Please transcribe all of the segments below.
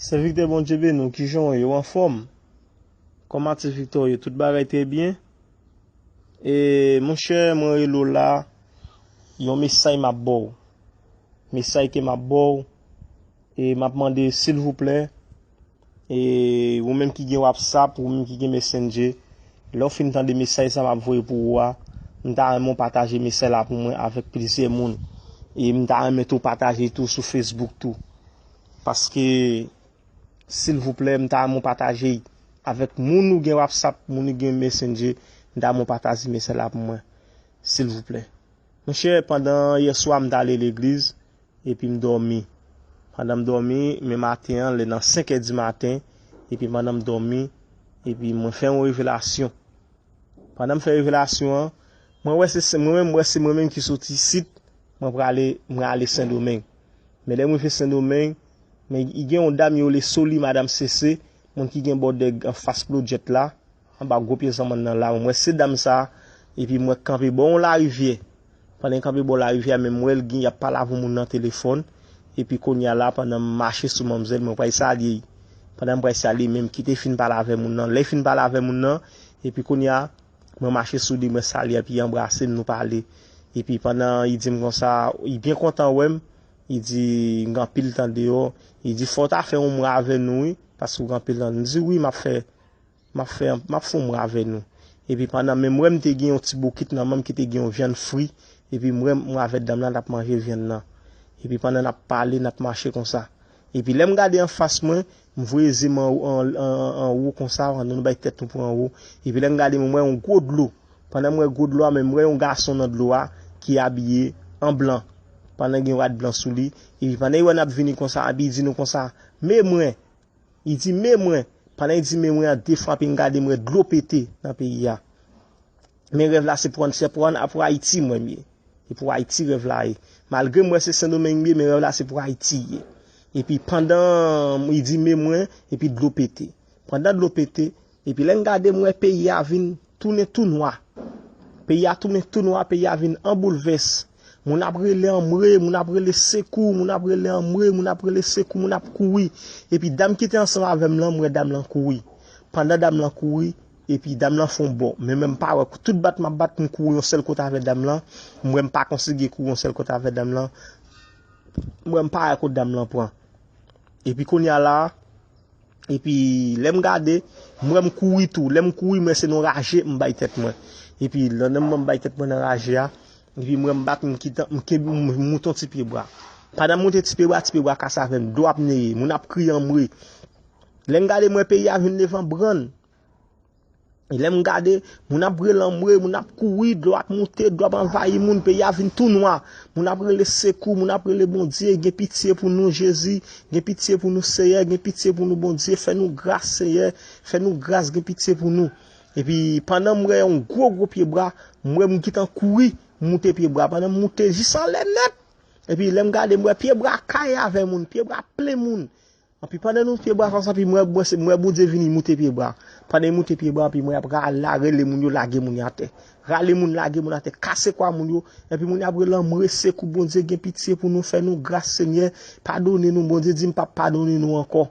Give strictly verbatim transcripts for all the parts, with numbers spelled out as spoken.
Sè Viktè, Bondye beni w, kijan w ye? W anfòm? Kòman ti Viktò ye? Tout bagay trè byen? E, monchè, mwen rele w la, yon mesay m ap ba w. Mesay ke m ap ba w, e m ap mande, silvouplè, e ou menm ki gen WhatsApp, ou menm ki gen Messenger, lè w fin tande mesay sa m ap voye pou ou a, m ta renmen w pataje mesay la pou mwen avèk plizyè moun. E m ta renmen tou pataje tou sou Facebook tou. Paske, silvouplè, m ta renmen w pataje avèk moun ou gen WhatsApp, moun ou gen Messenger, m ta renmen w pataje mesay la pou mwen. Silvouplè. Monchè, pandan yè swa, m t ale legliz, epi m dòmi. Pandan m dòmi, men maten an, lè nan senk è di maten, epi pandan m dòmi, epi mwen fè yon revelasyon. Pandan m fè revelasyon an, mwen wè se, se mwen menm, mwen se mwen menm ki soti isit, mwen prale, mwen ale Sendomeng. Men lè m rive Sendomeng, men i gen yon dam yo rele Soli, madanm Sese, moun ki gen bòdèg anfas Glodjèt la, anba gwo pye zanmann nan la, mwen wè se dam sa, epi mwen kanpe bò yon larivyè. Pandan m kanpe bò larivyè a, men m wè l gen, y ap pale avè moun nan telefòn, epi kounye a la, pandan m mache sou manmzèl, mwen pral salye l. Pandan m pral salye l, men m kite fin pale avè moun nan. Lè l fin pale avè moun nan, epi kounye a, mwen mache sou li, mwen salye l, epi l anbrase m, nou pale. Epi pandan li di m konsa, li byen kontan wè m, li di, "M gen anpil tan deyò." Li di, "Fò w ta fè yon mwa avè nou, wi, paske w gen anpil tan." M di, "Wi, m ap fè, m ap fè, m ap fè yon mwa avè nou." Epi pandan, men m wè m te gen yon ti bokit nan men m ki te gen yon vyann fri, epi m wè m avè dam nan t ap manje vyann nan. Epi pandan n ap pale, n ap mache konsa. Epi lè m gade anfas mwen, m voye zye m anwo, an, an, an, anwo konsa, pandan nou bay tèt nou pou anwo. Epi lè m gade, m wè yon gwo dlo. Pandan m wè gwo dlo a, men m wè yon gason nan dlo a ki abiye an blan. Pandan gen rad blan sou li. Epi pandan li wè n ap vini konsa, epi li di nou konsa, "Men mwen." Li di, "Men mwen." Pandan li di, "Men mwen" an, de fwa, epi m gade, m wè dlo pete nan peyi a. Men rèv la se pou, se pou, pou Ayiti mwen m ye. E pou Ayiti rèv la ye. Malgre m wè se Sendomeng m ye, men rèv la se pou Ayiti ye. Epi pandan li di, "Men mwen", epi dlo pete. Pandan dlo pete, epi lè m gade, m wè peyi a vin tounen tou nwa. Peyi a tounen tou nwa, peyi a vin an boulvès. Moun ap rele anmwe, moun ap rele sekou, moun ap rele anmwe, moun ap rele sekou, moun ap kouri. Epi dam ki te ansanm avè m lan, m wè dam lan kouri. Pandan dam lan kouri, epi dam lan fè yon bò. Men mwen m pa wè, tout bat m ap bat, m kouri yon sèl kote avè dam lan. M wè m pa konsidere kouri yon sèl kote avè dam lan. M wè m pa wè kote dam lan pran. Epi kounye a la, epi lè m gade, m wè m kouri tou. Lè m kouri, m wè se nan raje m bay tèt mwen. Epi lè m bay tèt mwen nan raje a, epi m wè m bat, m kite, m kenbe, m moute yon ti pye bwa. Pandan m moute ti pye bwa, ti pye bwa kase avè m, dlo ap neye, moun ap kriye anmwe. Lè m gade, m wè peyi a vin leve an brann. E lè m gade, moun ap rele anmwe, moun ap kouri, dlo ap moute, dlo ap anvayi moun, peyi a vin tou nwa. Moun ap rele sekou, moun ap rele Bondye, gen pitye pou nou, Jezi, gen pitye pou nou, Seyè, gen pitye pou nou, Bondye, fè nou gras, Seyè, fè nou gras, gen pitye pou nou. Epi pandan m wè yon gwo, gwo pye bwa, m wè m gentan kouri, m moute pye bwa. Pandan m moute jis anlè nèt, epi lè m gade, m wè pye bwa kaye avè moun, pye bwa plen moun. Anpi pandan nou pye bwa konsa, anpi m wè, m wè, m wè Bondye vini moute pye bwa. Pandan l moute pye bwa, anpi m wè y ap rale, rele moun yo, lage moun yo atè. Rale moun, lage moun atè, kase kwa moun yo. Epi moun yo ap rele anmwe, sekou, Bondye gen pitye pou nou, fè nou gras, Senyè, padone nou. Bondye di, "M p ap padone nou ankò.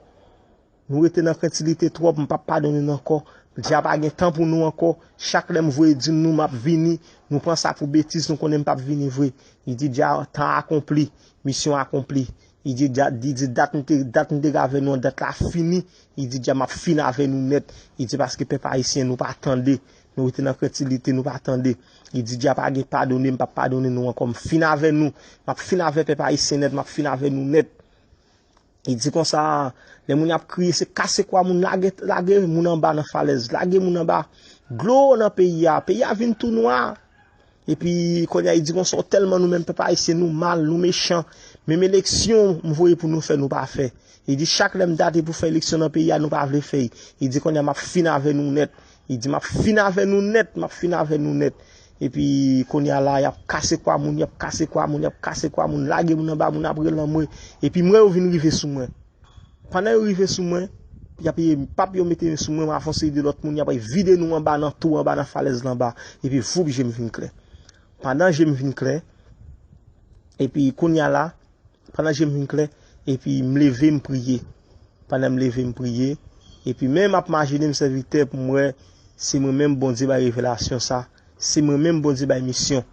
Nou rete nan krentilite twòp, m p ap padone nou ankò. Dja pa gen tan pou nou ankò. Chak lè m voye di nou, m ap vini, nou pran sa pou betiz, nou konnen m p ap vini vre." Li di, "Dja, tan akonpli, misyon akonpli." Li di, "Dat, li di, dat m te, dat m te gen avè nou an, dat la fini." Li di, "Dja m ap fin avè nou nèt." Li di, "Paske pèp ayisyen, nou pa tande. Nou rete nan krentilite, nou pa tande." Li di, "Dja pa gen padone, m p ap padone nou ankò. M fin avè nou. M ap fin avè pèp ayisyen nèt, m ap fin avè nou nèt." Li di konsa, lè moun ap kriye, se kase kwa moun, lage, lage moun anba nan falèz, lage moun anba dlo nan peyi a. Peyi a vin tou nwa. Epi kounye a, li di konsa, "Tèlman nou menm pèp ayisyen, nou mal, nou mechan. Menm eleksyon m voye pou nou fè, nou pa fè." Li di, "Chak lè m date pou fè eleksyon nan peyi a, nou pa vle fè l." Li di, "Kounye a, m ap fin avè nou nèt." Li di, "M ap fin avè nou nèt, m ap fin avè nou nèt." Epi kounye a la, y ap kase kwa moun, y ap kase kwa moun, y ap kase kwa moun, lage moun anba, moun ap rele anmwe. Epi m wè yo vin rive sou mwen. Pandan yo rive sou mwen, y ap, pap yo mete sou mwen, m avè yon seri de lòt moun, y ap vide nou anba nan tou, anba nan falèz la anba. Epi voup, je m vin klè. Pandan je m vin klè, epi kounye a la, pandan je m vin klè, epi m leve, m priye. pandan m leve m priye. Epi menm m ap majine m sèvitè pou m wè si mwen menm Bondye bay revelasyon sa, si mwen menm Bondye bay misyon.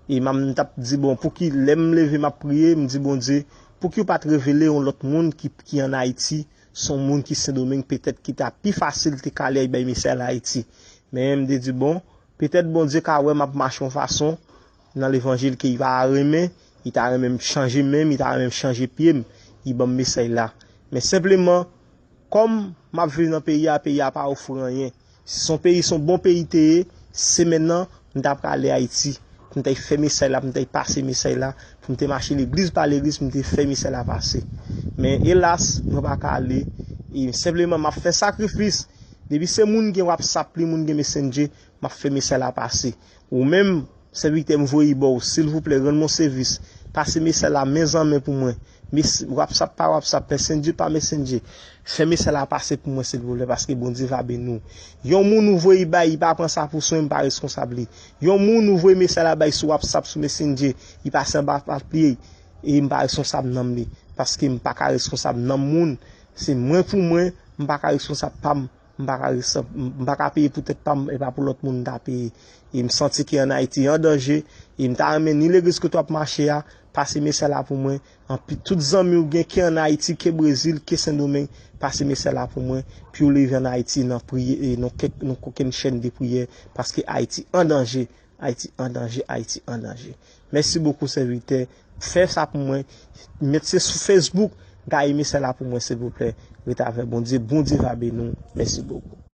E m t ap di, bon, pouki lè m leve m ap priye, m di Bondye, pouki w pa t revele yon lòt moun ki, ki ann Ayiti, se yon moun ki Sendomeng, petèt ki ta pi fasil te ka ale bay mesaj la Ayiti. Men m te di, bon, petèt Bondye ka wè m ap mache yon fason nan levanjil ke li pa renmen, li ta renmen m chanje men m, li ta renmen m chanje pye m, li ban m mesaj la. Men senpleman, kòm m ap viv nan peyi a, peyi a pa ofri anyen. Si se yon peyi, se yon bon peyi te ye, semèn nan, m ta prale Ayiti. Pou m ta fè mesaj la, pou m ta pase mesaj la, pou m te mache legliz pa legliz, pou m te fè mesaj la pase. Men elas, mwen pa ka ale. E senpleman, m ap fè sakrifis. Depi se moun gen WhatsApp li, moun gen Messenger, m ap fè mesaj la pase. Ou menm, sèvitè m voye ba w, silvouplè, rann mwen sevis. Pase mesaj la men an men pou mwen. Mes, WhatsApp pa WhatsApp, Messenger pa Messenger. Fè mesaj la pase pou mwen, silvouplè, paske Bondye va beni w. Yon moun ou voye bay, li pa pran sa pou swen, m pa reskonsab li. Yon moun ou voye mesaj la bay sou WhatsApp, sou Messenger, li pase anba pa pye, e m pa reskonsab nanm li. Paske m pa ka reskonsab nanm moun. Se mwen pou mwen, m pa ka reskonsab pa m. M pa ka reskonsab, m pa ka peye pou tèt pa m, e pa pou lòt moun m ta peye. E m santi ke ann Ayiti an danje, e m ta renmen ni legliz kote w ap mache a, pase mesaj la pou mwen. Anpi tout zanmi w gen, ke ann Ayiti, ke Brezil, ke Sendomeng, pase mesaj la pou mwen, pou yo leve ann Ayiti nan priye, e nan kèk, nan kokenn chèn de priyè, paske Ayiti an danje, Ayiti an danje, Ayiti an danje. Mèsi bokou, sèvitè. Fè sa pou mwen. Met se sou Facebook, gaye mesaj la pou mwen, silvouplè. Ret avè Bondye. Bondye va beni w. Mèsi bokou.